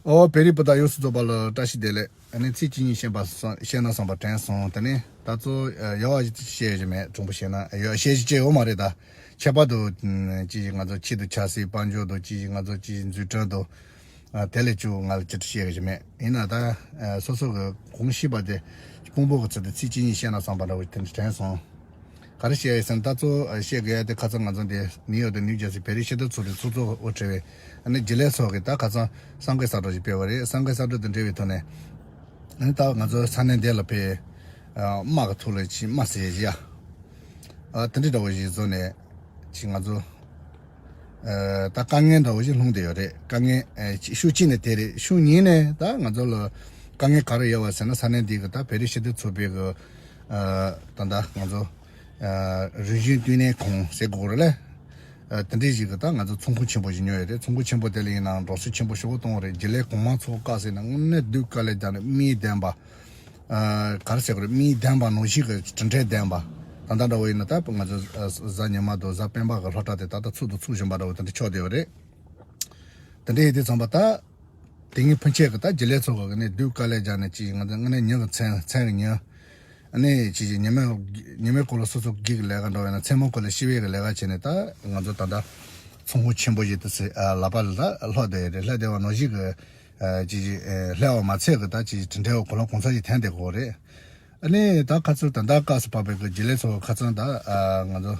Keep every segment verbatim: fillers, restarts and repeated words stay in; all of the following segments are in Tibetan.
ཨོ། བོད་རིགས་སྤུན་ཟླ་ཡོངས་སུ་རྫོགས་པ་ལ་བཀྲ་ཤིས་བདེ་ལེགས། ཨ་ནི་ཚིག་གཅིག་གཉིས་བཤད་པ་སོང་། བཤད་ན་བསམ་པ་དྲན་སོང་། དེ་ནས་ད་གཙོ་ཡག་པ་ཞིག་བཤད་ཀྱི་མེད། དྲང་པོ་བཤད་ན་ཡག་བཤད་ཀྱི་ཅིག་ཡོད་མ་རེད། ད་ཁྱད་པར་དུ་ཅི་ཞིག་ང་ཚོ་ཆེད་དུ་ཆབ་སྲིད་དཔལ་འབྱོར་དང་ཅི་ཞིག་ང་ཚོ་ཅི་ཞིག་འཛུགས་སྐྲུན་དང་། དེ་ལས་ཅུང་ང་ལ་ཅི་ཏུ་བཤད་ཀྱི་མེད། ཡིན་ན་ད་སོ་སོ་གི་གོང་ཞིབ་པ་དེ་དཔང་པོ་གི་ཚུལ་དུ་ཚིག་གཅིག་གཉིས་བཤད་ན་བསམ་པ་འདྲ་བོ་དེ་འདྲ་དྲན་སོང་། ག་རེ་བཤད་ཡོད་ཟེར་ན། ད་གཙོ་བོ་བཤད་དགོས་ཡ་དེ་ཁ་སང་ང་ཚོ་འདི་ནིའུ་ཡོག་དང་ནིའུ་ཇར་སི་བོད་རིགས་སྤྱི་མཐུན་ཚོགས་པའི་ཚོགས་གཙོ་དབུ་ཁྲིད་པའི་ཨ་ནི་རྒྱུན་ལས་ཚོ་གིས་ད་ཁ་སང་གསར་འགོད་གསལ་བསྒྲགས་ཤིག་སྤེལ་བ་རེད། གསར་འགོད་གསལ་བསྒྲགས་དང་འབྲེལ་བའི་ཐོག་ནས་ཨ་ནི་ད་ང་ཚོ་ས་གནས་འདི་ལ་ཕེབས། དམག་གི་ཐོག་ལ་ཅིག་དམག་ཟེར་ཡ་ཅིག་ཡ། དེ་འདྲ་འདྲ་བོ་ཞིག་བཟོས་ནས་ཅིག་ང་ཚོ་ད་དཀའ་ངལ་འདྲ་བོ་ཞིག་ལྷུང་བསྡད་ཡོད་རེད། དཀའ་ངལ་ཨེ་ཅིག་ཤུགས་གཅིག་ནས་དེ་རེད། ཤུགས་གཉིས་ནས་ད་ང་ཚོ་ལ་དཀའ་ངལ་ག་རེ་ཡོད་པ་ཟེར་ན། ས་གནས་འདི་གི་ད་བོད་རིགས་སྤྱི་མཐུན་ཚོགས་པའི་གི་ད་ལྟ་ང་ཚོ་རིག་གཞུང་བསྟི་གནས་ཁང་ཟེར་དགོས་རེད་ལ། དེ་འདྲའི་ཞིག་གི་ད་ང་ཚོ་ཚོགས་ཁང་ཆེན་པོ་ཞིག་ཉོས་ཡོད་རེད། ཚོགས་ཁང་ཆེན་པོ་དེ་ལ་ཡིན་ནའང་འགྲོ་སོང་ཆེན་པོ་ཞེ་པོ་གཏོང་བ་རེད། རྒྱུན་ལས་གོང་མ་ཚོ་བཀག་ཟེར་ན་དངོས་གནས་སྡུག་དཀའ་ལས་རྒྱག་ནས་མིའི་བདེན་པ། ག་རེ་ཟེར་དགོས་རེད། མིའི་བདེན་པ་ནང་བཞིན་གྱི་གྲུབ་འབྲས་ལྡན་པ། ད་ལྟ་འདྲ་བོ་ཡིན་ན་ད་ང་ཚོ་གཟའ་ཉི་མ་དང་གཟའ་སྤེན་པ་གི་སློབ་གྲྭ་དེ་ད་ལྟ་ཚུགས་དང་ཚུགས་བཞིན་པ་འདྲ་བོ་དེ་འདྲ་ཆགས་བསྡད་ཡོད་རེད། དེ་འདྲ་ཡིན་དུས་ཙམ་པ་ད། དེ་ངའི་ཕན་ཆད་ཀྱི་ད་རྒྱུན་ལས་ཚོ་གི་ནས་སྡུག་དཀའ་ལས་རྒྱག་ནས་ཅིག་ང་ཚོ་དངོས་གནས་ཉིན་གྱི་མཚན་མཚན་གྱི་ཉིན། ཨ་ནི་ཅིག་ཅིག་ཉི་མའི་ཉི་མའི་སྐོར་ལ་སོ་སོ་སྒེར་གྱི་ལས་ཀ་འགྲོ་བས་ན་མཚན་མོ་སྐོར་ལ་ཤི་བའི་གི་ལས་ཀ་བྱས་ནས་ད་ང་ཚོ་ད་ལྟ་ཚོགས་ཁང་ཆེན་པོ་ཞིག་ཏུ་ཟེར་ལག་པ་ལ་ད་ལྷོད་བསྡད་ཡོད་རེད། ལྷོད་བསྡད་པ་ནང་བཞིན་གྱི་ཅིག་ཅིག་ལྷོད་པ་མ་ཚད་གི་ད་ཅིག་དྲིན་དྲན་བ་གོ་ལ་གོང་ས་ཞིག་འཐེན་བསྡད་ཀྱི་ཡོད་རེད། ཨ་ནི་ད་ཁ་ཚུར་ད་ལྟ་སྐབས་སུ་བབས་པའི་གི་རྒྱུན་ལས་ཚོ་ཁ་ཚང་ད་ང་ཚོ།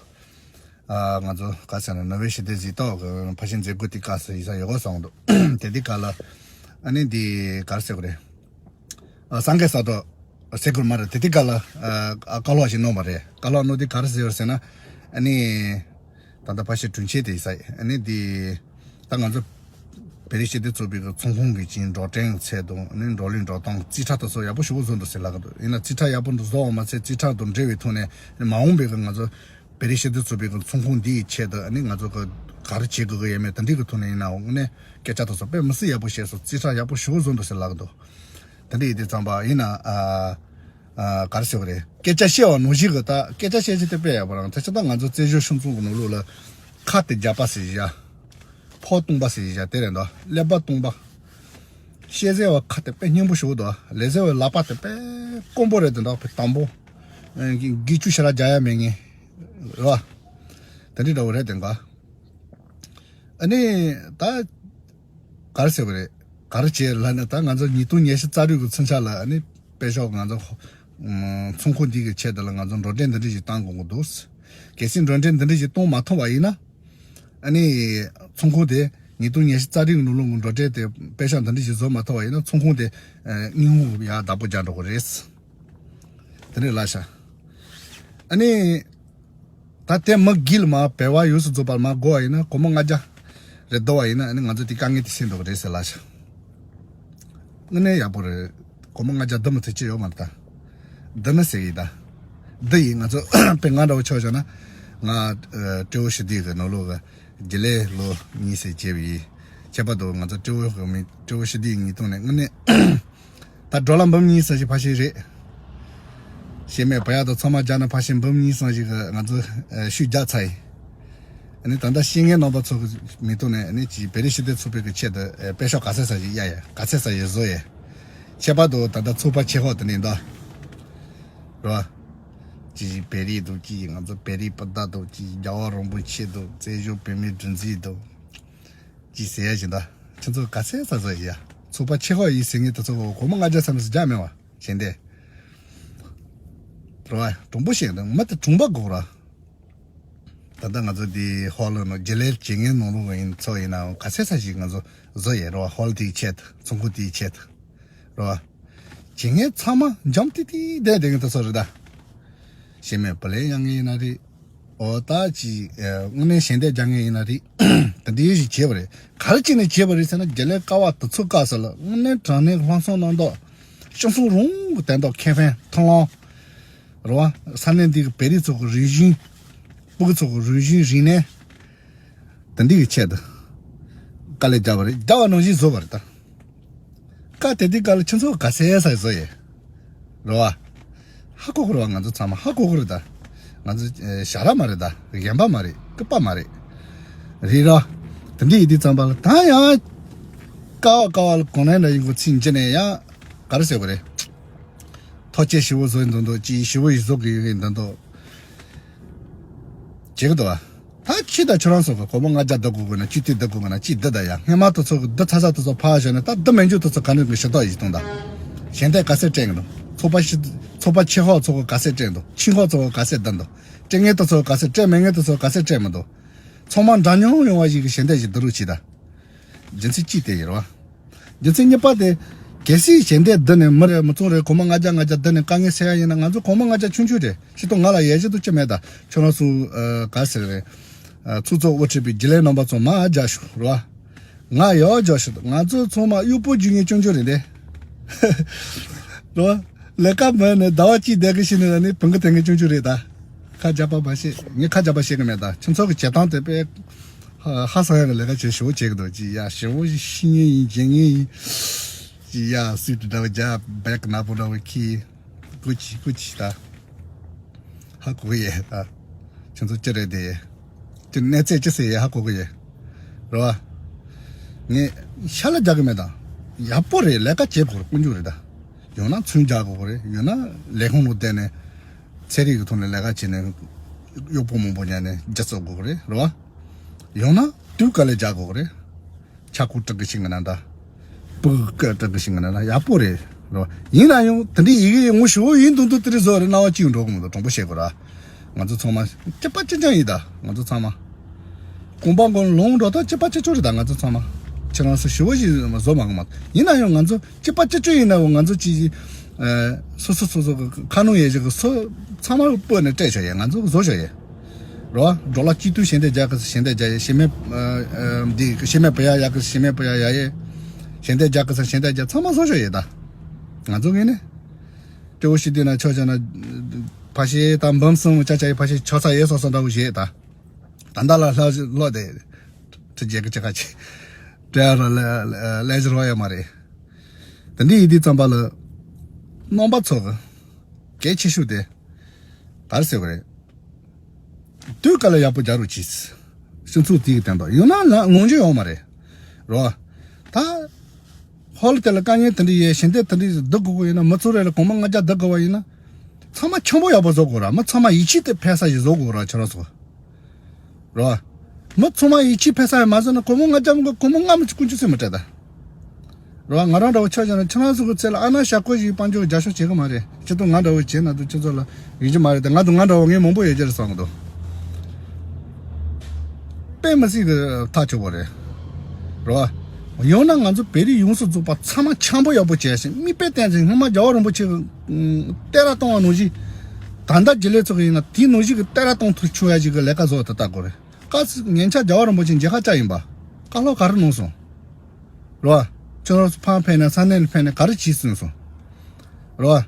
ཨ་ང་ཚོ་ག་ཟེར་ན་ནོ་བེལ་ཞི་བདེའི་གཟེངས་རྟགས་ཀྱི་ཕར་ཕྱིན་མཛད་སྒོ་དེ་སྐབས་སུ་ཡིན་ས་ཡོད་གོ་སོང་འདུག་དེ་དུས་སྐབས་ལ་ཨ་ནི་འདི་ག་རེ་ཟེར་དགོས་རེད། ཨ་གསར་འགོད་གསར་རྟོགས་ཟེར་དགོས་མ་རེད། དེ་དུས་སྐབས་ལ་ཨ་བཀའ་སློབ་ཞིག་གནང་བ་རེད། བཀའ་སློབ་གནང་དུས་ག་རེ་ཟེར་ཡོད་ཟེར་ན། ཨ་ནི་ད་ལྟ་ཕར་ཕྱིན་དྲུང་ཆེ་དེ་ཡིན་ས་ཡིན། ཨ་ནི་འདི་ད་ང་ཚོ་བོད་རིགས་སྤྱི་མཐུན་ཚོགས་པའི་གི་ཚོགས་ཁང་གི་ཅིག་འགྲོ་གྲོན་གྱི་ཚད་དང་ཨ་ནི་འགྲོ་ལུགས་འགྲོ་སྟངས་རྩིས་ཁྲ་དེ་ཚོ་ཡག་པོ་ཞེ་པོ་བཟོ་འདུག་ཟེར་ལབ་ཀྱི་འདུག་ཡིན་ན་རྩིས་ཁྲ་ཡག་པོ་འདུག་བཟོ་བ་མ་ཚད་རྩིས་ཁྲ་དང་འབྲེལ་བའི་ཐོག་ནས་མ་འོངས་པའི་གི་ང་ཚོ་བོད་རིགས་སྤྱི་མཐུན་ཚོགས་པའི་གི་ཚོགས་ཁང་འདིའི་ཆེད་དུ་ཨ་ནི་ང་ཚོ་གི་ག་རེ་བྱེད་དགོས་ཀྱི་ཡོད་མེད་དེ་འདྲའི་གི་ཐོག་ནས་ཡིན་ནའང་དངོས་གནས་སྐད་ཆ་དེ་ཚོ་དཔེ་མི་སྲིད་ཡག་པོ་བཤད་སོང་། རྩིས་ཁྲ་ཡག་པོ་ཞེ་པོ་བཟོ་འདུག་ཟེར་ལབ་ཀྱི་འདུག་དེ་འདྲ་ཡིན་དུས་ཙམ་པ་ཡིན་ན་ཨ་ཨ་ག་རེ་ཟེར་དགོས་རེད། སྐད་ཆ་བཤད་པ་ནང་བཞིན་གི་ད་སྐད་ཆ་བཤད་ཀྱི་དེ་དཔེ་ཡག་པོ་རང་། ད་ཆ་ད་ང་ཚོ་བཙན་བྱོལ་སྤྱི་ཚོགས་ཀྱི་ནང་ལོགས་ལ་ཁ་དེ་རྒྱབ་པ་ཟེར་བཞག་ཕོ་སྟོང་པ་ཟེར་བཞག་དེ་རེད་འདུག་ཀླད་པ་སྟོང་པ། བཤད་ཟེར་བ་ཁ་དེ་དཔེ་སྙན་པོ་ཞིག་འདུག་ལས་ཟེར་བའི་ལག་པ་དེ་དཔེ་དཀོན་པོ་རེད་དེ་འདྲ། དཔེ་དམ་པོ། ཨ་དགེ་བཅུ་ཞེ་དྲག་རྒྱག་ཡ་མེད་ངེས། རེད་བ། དེ་འདྲའི་འདྲ་བོ་རེད་དེ་འགའ། ཨ་ནི་ད་ག་རེ་ཟེར་བ་རེད། ག་རེ་བྱས་ལབ་ན་ད་ང་ཚོ་ཉིས་སྟོང་ཉི་ཤུ་རྩ་དྲུག་གི་ཚུན་ཆད་ལ་ཨ་ནི་དཔེ་ཤོག་ང་ཚོ་ཚོགས་ཁང་འདི་གི་ཆེད་དུ་ལ་ང་ཚོ་འགྲོ་གྲོན་འདི་འདྲ་ཞིག་བཏང་དགོས་ཀྱི་འདུག་གལ་སྲིད་འགྲོ་གྲོན་འདི་འདྲ་ཞིག་གཏོང་མ་ཐུབ་པ་ཡིན་ན། ཨ་ནི་ཚོགས་ཁང་དེ་ཉིས་སྟོང་ཉི་ཤུ་རྩ་དྲུག་ནང་ལོགས་ཀྱི་འགྲོ་གྲོན་དེ་དཔེ་ཤག་འདི་འདྲ་ཞིག་བཟོ་མ་ཐུབ་པ་ཡིན་ན་ཚོགས་ཁང་དེ་ཨ་སྔོན་འགོག་ཡག་བདག་པོ་རྒྱག་འགྲོ་གི་རེད། དེ་འདྲ་ལབ་ཤག་ཨ་ནི་ད་དེ་མི་དགེ་ལ་མ་བེ་བ་ཡོངས་སུ་རྫོགས་པར་མ་གོ་བ་ཡིན་ན་སྒོར་མོ་ལྔ་བརྒྱ་རེ་བསྡུ་བ་ཡིན་ན་ཨ་ནི་ང་ཚོ་དེ་དཀའ་ངལ་དེ་སེལ་འགྲོ་གི་རེད་ཟེར་ལབ་ཤག་དངོས་གནས་ཡག་པོ་རེད། སྒོར་མོ་ལྔ་བརྒྱ་བསྡུ་མི་ཐུབ་ཀྱི་ཡོད་མ་རེད་ད། འདི་ནི་ཟེར་གི་ད། འདི་ཡིན་ང་ཚོ་དཔེ་ང་འདྲ་བོ་ཆོག་བྱུང་ན། ང་ཨ་སྤྲེའུ་ཞི་བདེ་གི་ནང་ལོགས་ཀྱི་རྒྱུན་ལས་ལོ་གཉིས་ཙམ་བྱས་པ་ཡིན། ཁྱད་པར་དུ་ང་ཚོ་སྤྲེའུ་གི་མི་སྤྲེའུ་ཞི་བདེ་ཉིས་སྟོང་ནས་དངོས་གནས་ད་ཌོ་ལར་འབུམ་གཉིས་ཙམ་ཞིག་ཕར་ཕྱིན་རེད། ཤེས་མེད་པ་ཡག་དང་ཚང་མ་རྒྱག་ན་ཕར་ཕྱིན་འབུམ་གཉིས་ཙམ་ཞིག་གི་ང་ཚོ་ཨ་ཤུགས་རྒྱག་ཚར་ཡིན། ཨ་ནི་ད་ལྟ་ཤེས་མཁན་རྣམ་པ་ཚོ་གི་མིང་ཐོག་ནས་ཨ་ནི་ཅིག་བོད་རིགས་ཞི་བདེ་ཚོགས་པའི་གི་ཆེད་དུ་ཨེ་དཔེ་ཤོག་ག་ཚད་ཙམ་ཞིག་གཡར་ཡ། ག་ཚད་ཙམ་ཞིག་བཟོ་ཡ། ཁྱད་པར་དུ་ད་ལྟ་ཚོགས་པ་ཆེ་ཁག་དེ་ནས་འདུག་རོ། ཅིག་བོད་རིགས་འདུག་ཅིག་ང་ཚོ་བོད་རིགས་སྤུན་ཟླ་འདུག་ཅིག་རྒྱལ་བ་རིན་པོ་ཆེ་འདུག་བཙན་བྱོལ་བོད་མིའི་སྒྲིག་འཛུགས་འདུག་ཅིག་ཟེར་ཡ་ཞིག་འདུག་ཁྱེད་ཚོ་ག་ཚད་ཙམ་བཟོ་ཡ། ཚོགས་པ་ཆེ་ཁག་ཡིན་ཟེར་མཁན་དེ་ཚོ་སྒོར་མོ་ལྔ་བརྒྱ་ཙམ་ཞིག་རྒྱག་མེད་བ་བྱས་ཏེ། རོ། དྲང་པོ་བཤད་ན་མི་དེ་གྲོང་པ་དགོས་ར། ད་ལྟ་ང་ཚོ་འདི་ཧོལ་ནང་རྒྱུན་ལས་བྱེད་མཁན་ནང་ལོགས་ཡིན་ཚོ་ཡིན་ནའང་ག་ཚད་ཙམ་ཞིག་ང་ཚོ་བཟོ་ཡས་རོ། ཧོལ་དེའི་ཆེད་དུ་ཚོགས་ཁང་དེའི་ཆེད་དུ་རོ། བྱེད་མཁན་ཚང་མ་འཇམ་ཏིག་ཏིག་བསྡད་བསྡད་མཁན་དེ་ཚོ་རེད་ད། ཤེས་མེད་བུ་ལོན་གཡར་མཁན་ཡིན་ན་རེད། འོ་ད་ཅིག་ཨ་དངོས་གནས་ཞལ་འདེབས་རྒྱག་མཁན་ཡིན་ན་རེད། དེ་འདྲའི་ཞིག་བྱས་པ་རེད། ག་རེ་བྱས་ནས་བྱས་པ་རེད་ཟེར་ན་རྒྱུན་ལས་ཀ་བ་དེ་ཚོ་སྐབས་སུ་ལ་དངོས་གནས་དྲང་གནས་ལྷག་བསམ་རྣམ་དག་སྤྱི་ཚོགས་རང་གི་དོན་དག་ཁེ་ཕན་མཐོང་ལམ། རེད་བ། ས་གནས་འདི་གི་བོད་རིགས་ཚོ་གི་རིག་གཞུང་། སྤུ་གུ་ཚོ་གི་རིག་གཞུང་རིག་གནས། དེ་འདི་གི་ཆེད་དུ་དཀའ་ལས་བརྒྱབ་པ་རེད། བརྒྱབ་པ་ནང་བཞིན་བཟོས་པ་རེད་ད། དཀའ་དེ་དུས་སྐབས་ལ་ཁྱེད་ཚོ་ག་ཚད་ཙམ་བཟོ་ཡས། རེད་བ། ཧ་གོ་གི་རེད་བ། ང་ཚོ་ཚང་མ་ཧ་གོ་གི་རེད་ད། ང་ཚོ་ཨེ་ཞ་ར་མ་རེད་ད། རྒན་པ་མ་རེད། སྐུད་པ་མ་རེད། རེད་ར། དེ་འདྲ་ཡིན་དུས་ཙམ་པ་ལ་ད་ཡང་། ཀ་བ་ཀ་བ་ལ་གོང་ནས་འདྲ་ཡིན་གོ་ཚིག་འཇི་ནས་ཡང་ག་རེ་ཟེར་དགོས་རེད། ཐོ་ཅེ་ཞི་བོ་བཟོ་ཡིན་འདུག་འདུག་ཅི་ཞི་བོ་ཡི་བཟོ་གི་ཡིན་འདུག་འདུག་བྱེད་གི་འདུག་བ། ད་ཁྱི་དང་ཁྱོད་རང་ཚོ་གི་སྒོར་མོ་ལྔ་བརྒྱ་བསྡུ་དགོས་དགོས་ན་ཅི་ཏི་བསྡུ་དགོས་དགོས་ན་ཅི་བསྡུ་ད་ཡ་སྔས་མ་དུ་ཚོ་གི་བསྡུ་ཚ་ཚ་དུ་ཚོ་ཕ་ཞོན་ན་ད་བསྡུ་མེད་རྒྱུ་དུ་ཚོ་ག་ནས་གི་ཞི་ཏོག་ཡིད་གཏོང་ད། ཞལ་འདེབས་ག་ཚད་སྤྲད་གི་འདུག་ཚོགས་པ་ཞི་ཚོགས་པ་ཆེ་ཧོག་ཚོ་གི་ག་ཚད་སྤྲད་འདུག་ཆིང་ཧོག་ཚོ་གི་ག་ཚད་བསྡུ་འདུག་སྤྲད་ངེས་དུ་ཚོ་གི་ག་ཚད་སྤྲད་མེད་ངེས་དུ་ཚོ་གི་ག་ཚད་སྤྲད་མི་འདུག་ཚང་མ་འདྲ་མཉམ་ཡོང་བ་ཞིག་གི་ཞལ་འདེབས་ཞིག་བསྡུ་རོགས་གྱིས་ད། རྒྱུ་མཚན་ཅི་དེ་ཡིན་རོ། རྒྱུ་མཚན་གཉིས་པ་དེ། གལ་སྲིད་ཞལ་འདེབས་བསྡུ་ནས་མི་རེ་མི་ཚོང་རེ་སྒོར་མོ་ལྔ་བརྒྱ་ལྔ་བརྒྱ་བསྡུ་ནས་དཀའ་ངལ་སེལ་ཡ་ཡིན་ན་ང་ཚོ་སྒོར་མོ་ལྔ་བརྒྱ་ཆུང་ཆུང་རེད། ཅི་ཏོ་ང་ལ་ཡལ་གཞི་དུ་ཅི་མེད་ད་ཁྱོད་རང་ཚོ་ག་ཟེར་རེད། ཚོགས་གཙོ་དབུ་ཁྲིད་པའི་རྒྱུན་ལས་རྣམ་པ་ཚོ་མ་རྒྱག་ཤོག་རོ། ང་ཡག་རྒྱག་ཤོག་ང་ཚོ་ཚང་མ་གཡོག་པོ་རྒྱུ་ངན་ཆུང་ཆུང་རེད་དེ། རོ། ལས་ཀ་མེད་ནས་ཟླ་བ་གཅིག་བསྡད་གི་ཤི་ནས་ནི་བུན་གི་དེ་ངན་ཆུང་ཆུང་རེད་ད། ཁ་རྒྱག་པ་མ་ཤེས་ངས་ཁ་རྒྱག་པ་ཤེས་གི་མེད་ད་ཁྱོད་ཚོ་གི་བྱེད་སྟངས་དེ་དཔེ། ཧ་ཧ་སང་ཡག་གི་ལས་ཀ་བྱེད་ཞེ་བོ་བྱེད་གི་འདུག་ཅི་ཡ་ཞེ་བོ་ཤི་ངེས་ཡིན་བྱེད་ངེས་ཡིན། ཅི་ཡ་སུས་དེ་འདྲ་བ་རྒྱ་བེག་ནག་པོ་འདྲ་བ་ཁྱི། ཀུ་ཅི་ཀུ་ཅི་ད། ཧ་གོ་གི་ཡེ་ད། ཁྱོད་ཚོ་ཅི་རེད་དེ། ཅི་གནས་ཚད་ཅི་ཟེར་ཡེ་ཧ་གོ་གི་ཡེ། རེད་བ། ངས་ཤ་ལ་རྒྱག་གི་མེད་ད། ཡག་པོ་རེད་ལས་ཀ་བྱེད་དགོས་རེད་དཀོན་མཆོག་རེད་ད། ཡང་ན་ཚོན་རྒྱག་དགོས་རེད་ཡང་ན་ལས་ཁུངས་ལ་བསྡད་ནས། ཚན་རིག་གི་ཐོག་ནས་ལས་ཀ་བྱས་ནས། གཡོག་པོ་མང་པོ་ཉར་ནས་རྒྱ་བཙོག་དགོས་རེད་རེད་བ། ཡང་ན་དུས་དཀའ་ལས་རྒྱག་དགོས་རེད། ཆ་ཁུ་དྲག་གི་ཤིང་གི་ནང་ད། སྤུ་གུ་དཀའ་དྲག་གི་ཤིང་གི་ནང་ད་ཡག་པོ་རེད་རེད་བ། ཡིན་ན་ཡང་དེ་འདྲའི་ཡི་གེ་ངོ་ཞུ་བོ་ཡིན་དུང་དུ་དེ་རིགས་བཟོ་རེད་སྣང་བ་ཅིག་འགྲོ་གི་མི་འདུག་དྲང་པོ་བཤད་དགོས་ར། ང་ཚོ་ཚང་མ་སྐྱིད་པ་སྐྱིད་ཅང་ཡིན་ད་ང་ཚོ་ཚང་མ། གོམ་པ་མགོ་ལོང་འགྲོ་ད་སྐྱིད་པ་སྐྱིད་ཆོག་རེད་ད་ང་ཚོ་ཚང་མ། ཁྱེད་རང་ཚོ་ཞུ་བོ་ཞིག་བཟོ་མ་གི་མ། ཡིན་ན་ཡང་ང་ཚོ་སྐྱིད་པ་སྐྱིད་ཆོག་ཡིན་ན་འོ་ང་ཚོ་ཅིག་སོ་སོ་སོ་སོ་གི་ཁ་ནང་ཡས་ཞིག་གི་སོ་ཚང་མ་སྤོས་ནས་སྤྲད་ཆོག་ཡས་ང་ཚོ་བཟོ་ཆོག་ཡས། རོ། འགྲོ་ལ་སྐྱིད་དུས་ཞལ་འདེབས་རྒྱག་གི་ཞལ་འདེབས་རྒྱག་ཡས་ཞེ་མེད། འདི་ཞེ་མེད་བུ་ཡ་ཡག་གི་ཞེ་མེད་བུ་ཡ་ཡ་ཡས། ཞལ་འདེབས་རྒྱག་གི་ཞལ་འདེབས་རྒྱག་ཚང་མ་བཟོ་ཆོག་ཡས་ད། ང་ཚོ་ངས་ནི། སྤྲེའུ་ཤི་དུས་ན་ཆོག་ཆོག་ན། ཕ་ཤེ་དང་འབུམ་གསུམ་ཅག་ཅག་ཡི་ཕ་ཤེ་ཆོག་ས་ཡས་སོ་སོ་འདྲ་བོ་བཞེས་ད། ད་ལྟ་ལ་ལྷ་ལོ་དེ། ཁྲི་རྒྱལ་གི་ཅི་ཁ་ཆེ། སྤྲེའུ་ར་ལ་ལ་ལ་ལ་ལ་ཡ་མ་རེད། དེ་འདི་ཡིན་དུས་ཙམ་པ་ལ། རྣམ་པ་ཚོ་གི། གལ་ཆེ་ཤོས་དེ། ག་རེ་ཟེར་བ་རེད། དུས་སྐབས་ལ་ཡག་པོ་རྒྱག་རོགས་གྱིས། སྤྱི་ཚོགས་དེའི་སྟེང་དུ་ཡོད་ན་ལ་ངོམ་རྒྱུ་ཡོད་མ་རེད། རོ། ད། ཧོལ་དེ་ལ་དཀའ་ངལ་དེ་འདྲ་ཡས་ཞལ་འདེབས་དེ་འདྲ་བསྡུ་དགོས་ཀྱི་ཡིན་ན་མི་ཚོ་རེ་ལ་གོང་མ་ལྔ་བརྒྱ་བསྡུ་དགོས་པ་ཡིན་ན། ཚང་མ་འཆམ་པོ་ཡག་པོ་བཟོ་དགོས་ར་མི་ཚང་མ་ཡིད་ཆེས་དེ་ཕན་ས་ཞིག་བཟོ་དགོས་ར་ཁྱོད་རང་ཚོ། རོ། མི་ཚང་མ་ཡིད་ཆེས་ཕན་ས་ཡང་མ་བཟོ་ན་གོང་མ་ལྔ་བརྒྱ་མི་དགོས་གོང་མ་ལྔ་མི་ཅིག་ཀུན་སྤྱོད་སེམས་མི་སྤྲད་ད། རོ། ང་རང་འདྲ་བོ་ཆ་བཞག་ན་ཁྱེད་རང་ཚོ་གི་ཚེ་ལ་ཨ་ན་ཞྭ་ཀོ་ཞིག་དཔལ་འབྱོར་རྒྱ་ཤོག་བྱེད་གི་མ་རེད་ཅི་ཏུ་ང་འདྲ་བོ་བྱེད་ན་དུ་ཁྱེད་ཚོ་ལ་ཡིན་གྱི་མ་རེད་དེ་ང་དུ་ང་འདྲ་བོ་ངས་མང་པོ་ཡོད་ཀྱི་རེད་བསམ་གི་འདུག་དཔེ་མི་སྲིད་གི་ཐག་ཆོད་པོ་རེད། རོ། ཡང་ན་ང་ཚོ་བོད་རིགས་ཡོངས་སུ་རྫོགས་པ་ཚང་མ་འཆམ་པོ་ཡག་པོ་བྱས་ཤིང་མིག་དཔེ་བསྟན་ཚེ་སྔོན་མ་རྒྱལ་བ་རིན་པོ་ཆེ་གི་ཏེ་ར་གཏོང་བ་ནང་བཞིན་ད་ལྟ་རྒྱུན་ལས་ཚོ་གི་ཡིན་ན་དེའི་ནང་བཞིན་གི་ཏེ་ར་གཏོང་ཐུབ་ཆོག་ཡ་ཞིག་གི་ལས་ཀ་བཟོ་བ་དེ་ལྟ་དགོས་རེད། བཀའ་ཉན་ཆ་རྒྱལ་བ་རིན་པོ་ཆེ་མཇལ་ཁ་བཅར་ཡིན་པ། བཀའ་སློབ་ག་རེ་གནང་སོང་། རོ། ཁྱོད་རང་ཚོ་ཕར་ཕེབས་ནས་ས་གནས་ལ་ཕེབས་ནས་ག་རེ་བྱས་ཟིན་སོང་། རོ།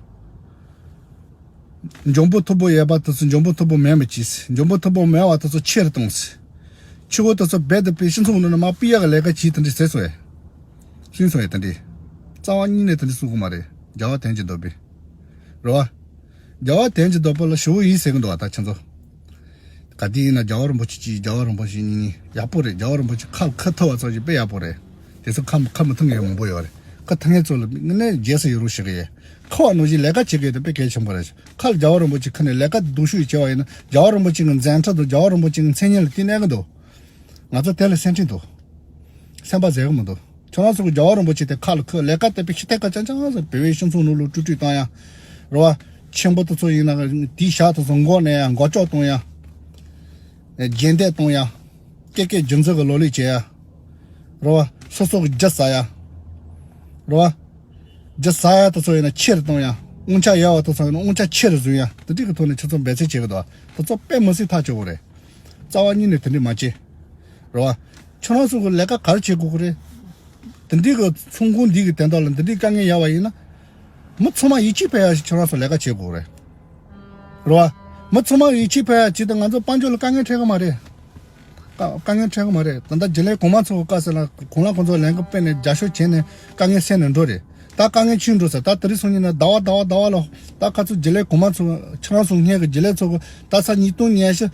འཇོན་པོ་མཐོ་པོ་ཡོད་པ་དེ་ཚོ་འཇོན་པོ་མཐོ་པོ་མེད་པ་བྱས། འཇོན་པོ་མཐོ་པོ་མེད་པ་དེ་ཚོ་ཆེ་རུ་གཏོང་། ཆུ་བོ་དེ་ཚོ་རྦད་དེ་པའི་སྤྱི་ཚོགས་ནང་ནས་མར་ཕུད་ཡག་གི་ལས་ཀ་བྱས་དེ་འདྲ་ཟེར་སོང་ཡ། གསུངས་སོང་ཡ་དེ་འདྲ། རྩ་བ་ཉིད་ནས་དེ་འདྲ་གསུང་གི་མ་རེད་རྒྱལ་བ་དོན་གྱི་འདོད་པས། རེད་བ། རྒྱལ་བ་དོན་གྱི་འདོད་པ་ལ་ཞུ་བོ་ཡིན་ཟེར་གི་འདུག་བ་ད་ཁྱེད་ཚོ། ག་དུས་ཡིན་ན་རྒྱལ་བ་རིན་པོ་ཆེ་གཅིག་རྒྱལ་བ་རིན་པོ་ཆེ་གཉིས་ཡག་པོ་རེད། རྒྱལ་བ་རིན་པོ་ཆེ་ཁ་ཁ་ཐུབ་པ་ཚོ་ཞིག་དཔེ་ཡག་པོ་རེད། དེ་ཚོ་ཁ་ཁ་མི་ཐུབ་མཁན་མང་པོ་ཡོད་རེད། ཁ་ཐུབ་མཁན་ཚོ་ལ་དངོས་གནས་རྗེས་སུ་ཡི་རང་ཞུ་གི་ཡིན། ཁ་བ་ནང་བཞིན་ལས་ཀ་བྱེད་དགོས་དེ་དཔེ་གལ་ཆེན་པོ་རེད། ཁ་ལ་རྒྱལ་བ་རིན་པོ་ཆེ་ཁ་ནས་ལས་ཀ་སྡུག་ཤོས་བྱས་པ་ཡིན་ན་རྒྱལ་བ་རིན་པོ་ཆེ་གི་མཛད་འཕྲིན་དང་རྒྱལ་བ་རིན་པོ་ཆེ་གི་མཚན་སྙན་ལ་བརྟེན་གནས་གི་འདུག་ང་ཚོ་དེ་ལ་སེམས་ཁྲལ་འདུག་སེམས་པ་བཟོད་གི་མི་འདུག་ཁྱོད་རང་ཚོ་གི་རྒྱལ་བ་རིན་པོ་ཆེ་དེ་ཁ་ལ་ཁུ་ལས་ཀ་དེ་དཔེ་ཤི་ཐད་ཀ་ཅང་ཅང་ཟེར་བོད་པའི་སྤྱི་ཚོགས་ནང་ལོག་དཀྲུག་དཀྲུག་བཏང་ཡ། རེད་བ། ཆེན་པོ་དེ་ཚོ་ཡིན་ན་དེའི་ཞག་དེ་ཚོ་མགོ་ནས་ཡ་མགོ་ལྕོག་གཏོང་ཡ། རྒྱས་འདེད་གཏོང་ཡ། ཀེ་ཀེ་རྒྱུ་མཚན་གི་ལོ་ལེགས་བྱེད་ཡ། རེད་བ། སོ་སོ་གི་རྒྱུ་ཟ་ཡ། རེད་བ། རྒྱུ་ཟ་ཡ་དེ་ཚོ་ཡིན་ན་ཆེ་རུ་གཏོང་ཡ། དབང་ཆ་ཡོད་པ་དེ་ཚོ་ཡིན་ན་དབང་ཆ་ཆེ་རུ་བཟུང་ཡ་དེ་འདྲའི་གི་ཐོག་ནས་ཁྱེད་ཚོ་འབད་བརྩོན་བྱེད་གི་འདུག་དེ་ཚོ་དཔེ་མི་སྲིད་ཐག་ཆོད་གི་རེད། རྩ་བ་ཉིད་ནས་དེ་འདྲས་མ་བྱེད། རེད་བ། ཁྱོད་རང་ཚོ་གི་ལས་ཀ་ག་རེ་བྱེད་དགོས་གི་རེད། དེ་འདྲའི་གི་ཚོང་ཁང་འདི་གི་དོན་དག་ལ་འདི་འདྲའི་དཀའ་ངལ་ཡོད་པ་ཡིན་ན། མི་ཚང་མ་ཡིད་ཆེས་འཕེར་ཡག་ཞིག་ཁྱོད་རང་ཚོ་ལས་ཀ་བྱེད་དགོས་རེད། རེད་བ། མི་ཚང་མ་ཡིད་ཆེས་འཕེར་ཡག་ཅིག་དང་ང་ཚོ་དཔལ་འབྱོར་ལ་དཀའ་ངལ་འཕྲད་གི་མ་རེད། དཀའ་དཀའ་ངལ་འཕྲད་གི་མ་རེད། ད་ལྟ་རྒྱུན་ལས་གོང་མ་ཚོ་གི་སྐབས་སུ་ལ་གོང་ལ་ཁོང་ཚོ་ལས་འགུལ་སྤེལ་ནས་རྒྱབ་སྐྱོར་བྱས་ནས་དཀའ་ངལ་སེལ་ནས་འགྲོ་རེད། ད་དཀའ་ངལ་ཆེ་འགྲོ་ཟེར་ད་དེ་རིང་སང་ཉིན་ན་ཟླ་བ་ཟླ་བ་ཟླ་བ་ལ་ད་ཁ་ཚུར་རྒྱུན་ལས་གོང་མ་ཚོ་ཁྱེད་རང་ཚོ་སྔོན་གི་རྒྱུན་ལས་ཚོ་གི་ད་ས་ཉིས་སྟོང་ཉི་ཤུ་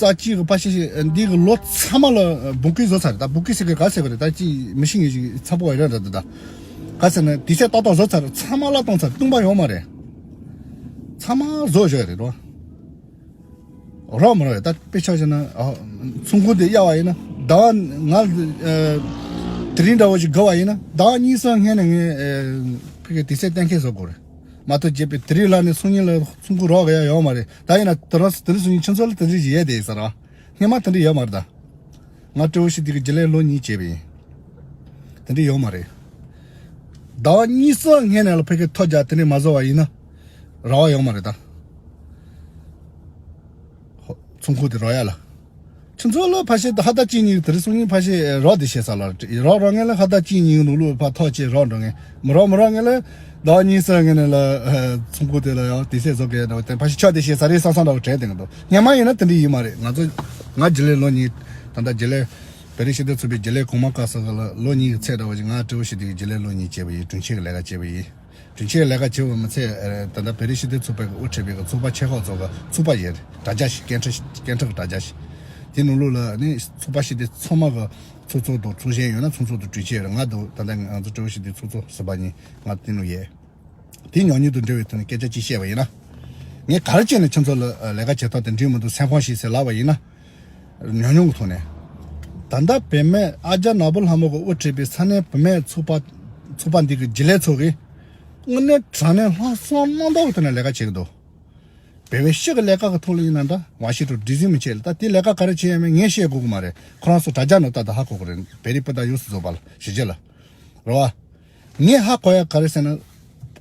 རྩ་གཅིག་གི་ཕ་ཤི་ཤི་འདི་གི་ལོ་ཚང་མ་ལ་བོང་ཀུ་བཟོ་ཚར། ད་བོང་ཀུ་ཟེར་གི་ག་ཟེར་གི་རེད། ད་ཅི་མི་ཤི་ངེས་ཤིག་ཚ་པོ་བ་རེད། ད་ད་ག་ཟེར་ན་དུས་ཚོད་ཏག་ཏག་བཟོ་ཚར། ཚང་མ་ལ་གཏོང་ཚར། བཏུང་པ་ཡོད་མ་རེད། ཚང་མ་བཟོ་བཞག་རེད་རོ། རོགས་མ་རོགས་ཡ། ད་དཔེ་ཆ་བཞག་ན་ཨ་ཚོང་ཁུག་དེ་གཡར་བ་ཡིན་ན་ཟླ་བ་ང་ཨ་དེ་རིང་འདྲ་བོ་ཞིག་དགོས་པ་ཡིན་ན་ཟླ་བ་གཉིས་གསུམ་སྔོན་ནས་ངས་ཨ་ཕ་གི་དུས་ཚོད་གཏན་འཁེལ་བཟོ་དགོས་རེད། མ་གཏོགས་རྗེས་པའི་དེ་རིང་ལ་ནས་སང་ཉིན་ལ་ཚོང་ཁུག་རོགས་ག་ཡ་ཡོད་མ་རེད། ད་ཡིན་ན་དེ་རིང་དེ་རིང་སང་ཉིན་ཁྱེད་ཚོ་ལ་དེ་རིང་ཞིག་ཡས་དེ་ཡིན་ས་ར། སྔོན་མ་དེ་འདྲ་ཡོད་མ་རེད་ད། ང་སྤྲེའུ་ཞིག་དེ་གི་རྒྱུན་ལས་ལོ་གཉིས་བྱས་པ་ཡིན། དེ་འདྲ་ཡོད་མ་རེད། ཟླ་བ་གཉིས་གསུམ་སྔོན་ནས་ལ་ཕ་གི་ཐོ་རྒྱག་དེ་ནས་མ་བཟོ་བ་ཡིན་ན་ར་བ་ཡོད་མ་རེད་ད། ཧོ། ཚོང་ཁུག་དེ་རོགས་ཡ་ལ། ཁྱེད་ཚོ་ལ་ཕ་ཤེ་ད་ཧ་ད་གཅིག་གཉིས་དེ་རིང་སང་ཉིན་ཕ་ཤེ་རོགས་དེ་བཤད་ས་ལ་རོགས་རོགས་ངན་ལ་ཧ་ད་གཅིག་གཉིས་ནུ་ལུ་ཕ་ཐོག་ཆེ་རོགས་འགྲོ་ངན་མི་རོགས་མི་རོགས་ངན་ལ་ཟླ་བ་གཉིས་གསུམ་སྔོན་ནས་ལ་ཚོང་ཁུག་དེ་ལ་ཡང་དེ་བཤད་བཟོ་གི་ཡ་འདྲ་བ་དེ་ཕ་ཤེ་ཆོག་དེ་བཤད་ས་རེད་བསམ་བསམ་འདྲ་བ་དྲན་དེ་ང་འདུག་སྔན་མ་ཡིན་ན་དེ་འདྲ་ཡིན་མ་རེད། ང་ཚོ་ང་རྒྱུན་ལས་ལོ་གཉིས་ད་ལྟ་རྒྱུན་ལས་བོད་རིགས་ཞི་བདེ་ཚོགས་པའི་རྒྱུན་ལས་གོང་མ་བཀའ་ཟེར་གི་ལ་ལོ་གཉིས་ཀྱི་ཚད་འདྲ་བ་ཞིག་ང་སྤྲེའུ་ཞིག་དེ་གི་རྒྱུན་ལས་ལོ་གཉིས་བྱས་པ་ཡིན། དྲུང་ཆེ་གི་ལས་ཀ་བྱས་པ་ཡིན། དྲུང་ཆེ་གི་ལས་ཀ་བྱས་པ་མི་ཚད་ད་ལྟ་བོད་རིགས་ཞི་བདེ་ཚོགས་པའི་དབུ་ཁྲིད་པའི་གི་ཚོགས་པ་ཆེ་ཁག་ཚོ་གི་ཚོགས་པ་ཡིན། དྲ་རྒྱ་ཞིག་སྐད་འཕྲིན་སྐད་འཕྲིན་གི་དྲ་རྒྱ་ཞིག་དེ་ནང་ལོགས་ལ་ནི་ཚོགས་པ་ཞི་བདེ་ཚང་མ་གི་ཚོགས་གཙོ་དང་ཚོགས་གཞོན་ཡོད་ན་ཚོགས་གཙོ་དང་དྲུང་ཆེ་ཡོད་རེད། ང་དང་ད་ལྟ་ང་ཚོ་སྤྲེའུ་ཞི་བདེ་ཚོགས་གཙོ་ཟུར་པ་གཉིས་ང་དེ་ནང་ཡོད། དེ་ཉོག་ཉིད་དུ་འབྲེལ་བའི་ཐོག་ནས་སྐད་ཆ་གཅིག་བཤད་པ་ཡིན་ན། ངས་ག་རེ་བྱས་ནས་ཁྱེད་ཚོ་ལ་ལས་ཀ་བྱེད་སྟངས་དེ་འགྲིག་མི་འདུག་སེམས་ཁོང་ཞིག་ཟེར་ལབ་པ་ཡིན་ན། ཉོག་ཉོག་གི་ཐོག་ནས། ད་ལྟ་བུད་མེད་ཨ་ཅག་ནོར་བུ་ལྷ་མོ་གི་དབུ་ཁྲིད་པའི་ས་གནས་བུད་མེད་ཚོགས་པ་ཚོགས་པ་འདི་གི་རྒྱུན་ལས་ཚོ་གིས་དངོས་གནས་དྲང་གནས་ལྷག་བསམ་རྣམ་དག་གི་ཐོག་ནས་ལས་ཀ་བྱེད་ཀྱི་འདུག་བོད་པའི་ཕྱི་གི་ལས་ཀ་གི་ཐོག་ལ་ཡིན་ན་འདྲ་མ་ཤེས་འགྲོ་སྒྲིག་འཛུགས་མི་བྱེད་ལ་ད་དེ་ལས་ཀ་ག་རེ་བྱེད་ཡ་མེད་ངས་བཤད་དགོས་གི་མ་རེད། ཁོ་རང་ཚོ་དྲ་རྒྱ་ནང་ལྟ་ད་ཧ་གོ་གི་རེད། བོད་རིགས་སྤུན་ཟླ་ཡོངས་སུ་རྫོགས་པ་ལ་ཞི་རྒྱས་ལ། རེད་བ། ངས་ཧ་གོ་ཡ་ག་རེ་ཟེར་ན།